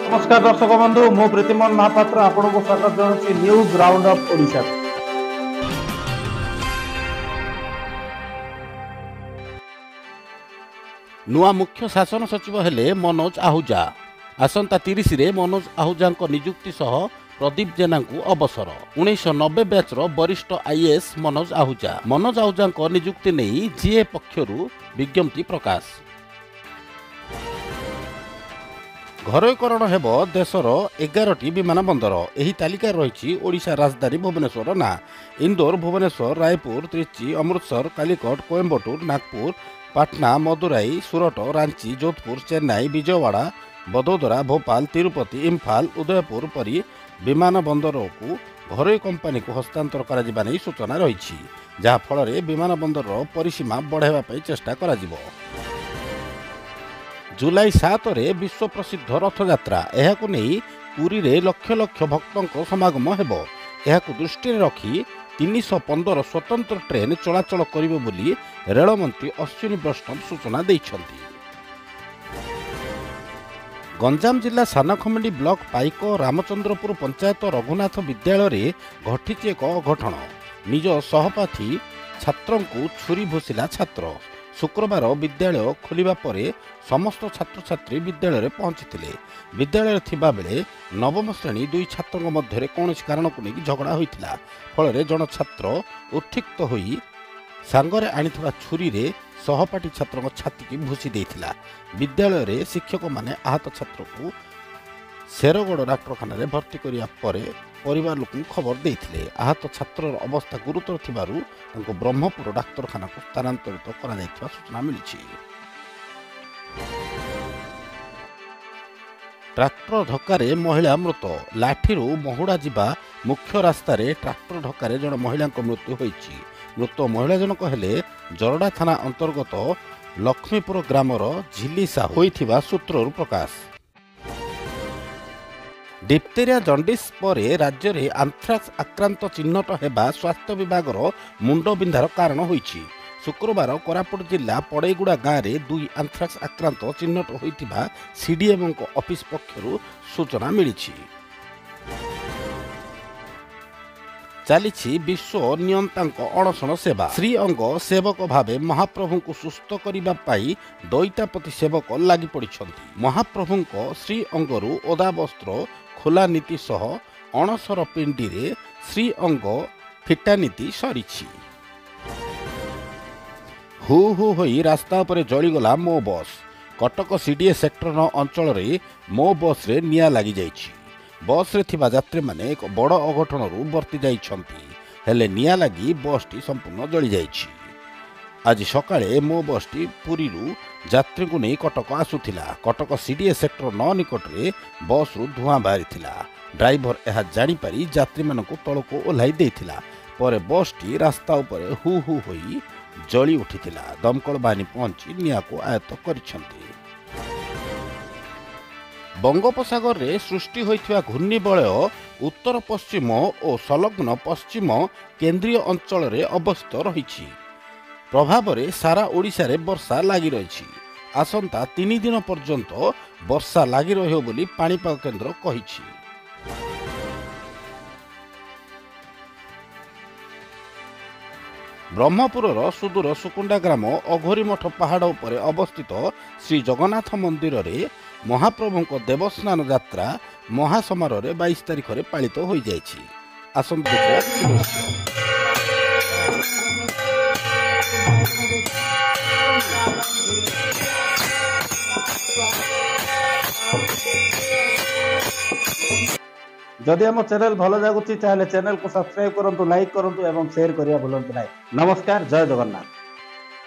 ନମସ୍କାର ଦର୍ଶକ ବନ୍ଧୁ, ମୁଁ ପ୍ରୀତିମୋହନ ମହାପାତ୍ର ଆପଣଙ୍କୁ ସ୍ୱାଗତ ଜଣାଉଛି ନ୍ୟୁଜ୍ ରାଉଣ୍ଡ ଅପ୍ ଓଡ଼ିଶା। ନୂଆ ମୁଖ୍ୟ ଶାସନ ସଚିବ ହେଲେ ମନୋଜ ଆହୁଜା। ଆସନ୍ତା 30ରେ ମନୋଜ ଆହୁଜାଙ୍କ ନିଯୁକ୍ତି ସହ ପ୍ରଦୀପ ଜେନାଙ୍କୁ ଅବସର। 1990 ବ୍ୟାଚ୍ର ବରିଷ୍ଠ ଆଇଏଏସ୍ ମନୋଜ ଆହୁଜା। ମନୋଜ ଆହୁଜାଙ୍କ ନିଯୁକ୍ତି ନେଇ ଜିଏ ପକ୍ଷରୁ ବିଜ୍ଞପ୍ତି ପ୍ରକାଶ। ଘରୋଇକରଣ ହେବ ଦେଶର 11ଟି ବିମାନ ବନ୍ଦର। ଏହି ତାଲିକାରେ ରହିଛି ଓଡ଼ିଶା ରାଜଧାନୀ ଭୁବନେଶ୍ୱର ନାଁ। ଇନ୍ଦୋର, ଭୁବନେଶ୍ୱର, ରାୟପୁର, ତ୍ରିଚି, ଅମୃତସର, କାଲିକଟ, କୋଏମ୍ବଟୁର, ନାଗପୁର, ପାଟନା, ମଦୁରାଇ, ସୁରଟ, ରାଞ୍ଚି, ଯୋଧପୁର, ଚେନ୍ନାଇ, ବିଜୟୱାଡ଼ା, ବଦୋଦରା, ଭୋପାଳ, ତିରୁପତି, ଇମ୍ଫାଲ, ଉଦୟପୁର ପରି ବିମାନ ବନ୍ଦରକୁ ଘରୋଇ କମ୍ପାନୀକୁ ହସ୍ତାନ୍ତର କରାଯିବା ନେଇ ସୂଚନା ରହିଛି, ଯାହାଫଳରେ ବିମାନ ବନ୍ଦରର ପରିସୀମା ବଢ଼ାଇବା ପାଇଁ ଚେଷ୍ଟା କରାଯିବ। ଜୁଲାଇ 7ରେ ବିଶ୍ୱ ପ୍ରସିଦ୍ଧ ରଥଯାତ୍ରା। ଏହାକୁ ନେଇ ପୁରୀରେ ଲକ୍ଷ ଲକ୍ଷ ଭକ୍ତଙ୍କ ସମାଗମ ହେବ। ଏହାକୁ ଦୃଷ୍ଟିରେ ରଖି 315 ସ୍ୱତନ୍ତ୍ର ଟ୍ରେନ୍ ଚଳାଚଳ କରିବ ବୋଲି ରେଳମନ୍ତ୍ରୀ ଅଶ୍ୱିନୀ ବୈଷ୍ଣବ ସୂଚନା ଦେଇଛନ୍ତି। ଗଞ୍ଜାମ ଜିଲ୍ଲା ସାନଖେମୁଣ୍ଡି ବ୍ଲକ ପାଇକ ରାମଚନ୍ଦ୍ରପୁର ପଞ୍ଚାୟତ ରଘୁନାଥ ବିଦ୍ୟାଳୟରେ ଘଟିଛି ଏକ ଅଘଟଣ। ନିଜ ସହପାଠୀ ଛାତ୍ରଙ୍କୁ ଛୁରୀ ଭୁସିଲା ଛାତ୍ର। ଶୁକ୍ରବାର ବିଦ୍ୟାଳୟ ଖୋଲିବା ପରେ ସମସ୍ତ ଛାତ୍ରଛାତ୍ରୀ ବିଦ୍ୟାଳୟରେ ପହଞ୍ଚିଥିଲେ। ବିଦ୍ୟାଳୟରେ ଥିବାବେଳେ ନବମ ଶ୍ରେଣୀ ଦୁଇ ଛାତ୍ରଙ୍କ ମଧ୍ୟରେ କୌଣସି କାରଣକୁ ନେଇ ଝଗଡ଼ା ହୋଇଥିଲା। ଫଳରେ ଜଣ ଛାତ୍ର ଉତ୍କ୍ଷିପ୍ତ ହୋଇ ସାଙ୍ଗରେ ଆଣିଥିବା ଛୁରୀରେ ସହପାଠୀ ଛାତ୍ରଙ୍କ ଛାତିକି ଭୁସି ଦେଇଥିଲା। ବିଦ୍ୟାଳୟରେ ଶିକ୍ଷକମାନେ ଆହତ ଛାତ୍ରକୁ ଶେରଗଡ଼ ଡାକ୍ତରଖାନାରେ ଭର୍ତ୍ତି କରିବା ପରେ ପରିବାର ଲୋକଙ୍କୁ ଖବର ଦେଇଥିଲେ। ଆହତ ଛାତ୍ରର ଅବସ୍ଥା ଗୁରୁତର ଥିବାରୁ ତାଙ୍କୁ ବ୍ରହ୍ମପୁର ଡାକ୍ତରଖାନାକୁ ସ୍ଥାନାନ୍ତରିତ କରାଯାଇଥିବା ସୂଚନା ମିଳିଛି। ଟ୍ରାକ୍ଟର ଧକ୍କାରେ ମହିଳା ମୃତ। ଲାଠିରୁ ମହୁଡ଼ା ଯିବା ମୁଖ୍ୟ ରାସ୍ତାରେ ଟ୍ରାକ୍ଟର ଧକ୍କାରେ ଜଣେ ମହିଳାଙ୍କ ମୃତ୍ୟୁ ହୋଇଛି। ମୃତ ମହିଳା ଜଣକ ହେଲେ ଜରଡ଼ା ଥାନା ଅନ୍ତର୍ଗତ ଲକ୍ଷ୍ମୀପୁର ଗ୍ରାମର ଝିଲି ସାହୁ ହୋଇଥିବା ସୂତ୍ରରୁ ପ୍ରକାଶ। ଡିପ୍ତେରିଆ, ଜଣ୍ଡିସ୍ ପରେ ରାଜ୍ୟରେ ଆନ୍ଥ୍ରାକ୍ସ ଆକ୍ରାନ୍ତ ଚିହ୍ନଟ ହେବା ସ୍ୱାସ୍ଥ୍ୟ ବିଭାଗର ମୁଣ୍ଡବିନ୍ଧାର କାରଣ ହୋଇଛି। ଶୁକ୍ରବାର କୋରାପୁଟ ଜିଲ୍ଲା ପଡ଼େଇଗୁଡ଼ା ଗାଁରେ 2 ଆନ୍ଥ୍ରାକ୍ସ ଆକ୍ରାନ୍ତ ଚିହ୍ନଟ ହୋଇଥିବା ସିଡିଏମ୍ଓଙ୍କ ଅଫିସ ପକ୍ଷରୁ ସୂଚନା ମିଳିଛି। ଚାଲିଛି ବିଶ୍ୱ ନିୟନ୍ତାଙ୍କ ଅଣସଣ ସେବା। ଶ୍ରୀଅଙ୍ଗ ସେବକ ଭାବେ ମହାପ୍ରଭୁଙ୍କୁ ସୁସ୍ଥ କରିବା ପାଇଁ ଦଇତାପତି ସେବକ ଲାଗି ପଡ଼ିଛନ୍ତି। ମହାପ୍ରଭୁଙ୍କ ଶ୍ରୀଅଙ୍ଗରୁ ଓଦା ବସ୍ତ୍ର ଖୋଲା ନୀତି ସହ ଅଣସର ପିଣ୍ଡିରେ ଶ୍ରୀଅଙ୍ଗ ଫିଟା ନୀତି ସରିଛି। ହୁ ହୁ ହୋଇ ରାସ୍ତା ଉପରେ ଜଳିଗଲା ମୋ ବସ୍। କଟକ ସିଡିଏ ସେକ୍ଟର 9 ଅଞ୍ଚଳରେ ମୋ ବସ୍ରେ ନିଆଁ ଲାଗିଯାଇଛି। ବସ୍ରେ ଥିବା ଯାତ୍ରୀମାନେ ଏକ ବଡ଼ ଅଘଟଣରୁ ବର୍ତ୍ତି ଯାଇଛନ୍ତି, ହେଲେ ନିଆଁ ଲାଗି ବସ୍ଟି ସମ୍ପୂର୍ଣ୍ଣ ଜଳିଯାଇଛି। ଆଜି ସକାଳେ ମୋ ବସ୍ଟି ପୁରୀରୁ ଯାତ୍ରୀଙ୍କୁ ନେଇ କଟକ ଆସୁଥିଲା। କଟକ ସିଡିଏ ସେକ୍ଟର 9 ନିକଟରେ ବସ୍ରୁ ଧୂଆଁ ବାହାରିଥିଲା। ଡ୍ରାଇଭର ଏହା ଜାଣିପାରି ଯାତ୍ରୀମାନଙ୍କୁ ତଳକୁ ଓହ୍ଲାଇ ଦେଇଥିଲା। ପରେ ବସ୍ଟି ରାସ୍ତା ଉପରେ ହୁ ହୁ ହୋଇ ଜଳି ଉଠିଥିଲା। ଦମକଳ ବାହିନୀ ପହଞ୍ଚି ନିଆଁକୁ ଆୟତ୍ତ କରିଛନ୍ତି। ବଙ୍ଗୋପସାଗରରେ ସୃଷ୍ଟି ହୋଇଥିବା ଘୂର୍ଣ୍ଣିବଳୟ ଉତ୍ତର ପଶ୍ଚିମ ଓ ସଂଲଗ୍ନ ପଶ୍ଚିମ କେନ୍ଦ୍ରୀୟ ଅଞ୍ଚଳରେ ଅବସ୍ଥିତ ରହିଛି। ପ୍ରଭାବରେ ସାରା ଓଡ଼ିଶାରେ ବର୍ଷା ଲାଗି ରହିଛି। ଆସନ୍ତା 3 ଦିନ ପର୍ଯ୍ୟନ୍ତ ବର୍ଷା ଲାଗି ରହିବ ବୋଲି ପାଣିପାଗ କେନ୍ଦ୍ର କହିଛି। ବ୍ରହ୍ମପୁରର ସୁଦୂର ସୁକୁଣ୍ଡା ଗ୍ରାମ ଅଘୋରୀ ମଠ ପାହାଡ଼ ଉପରେ ଅବସ୍ଥିତ ଶ୍ରୀ ଜଗନ୍ନାଥ ମନ୍ଦିରରେ ମହାପ୍ରଭୁଙ୍କ ଦେବସ୍ନାନ ଯାତ୍ରା ମହାସମାରୋହରେ 22 ତାରିଖରେ ପାଳିତ ହୋଇଯାଇଛି। ଆସନ୍ତୁ ଦେଖିବା କିଛି ଦୃଶ୍ୟ। ଯଦି ଆମ ଚ୍ୟାନେଲ ଭଲ ଲାଗୁଛି ତାହେଲେ ଚ୍ୟାନେଲକୁ ସବସ୍କ୍ରାଇବ କରନ୍ତୁ, ଲାଇକ୍ କରନ୍ତୁ ଏବଂ ସେୟାର କରିବା ଭୁଲନ୍ତୁ ନାହିଁ। ନମସ୍କାର, ଜୟ ଜଗନ୍ନାଥ।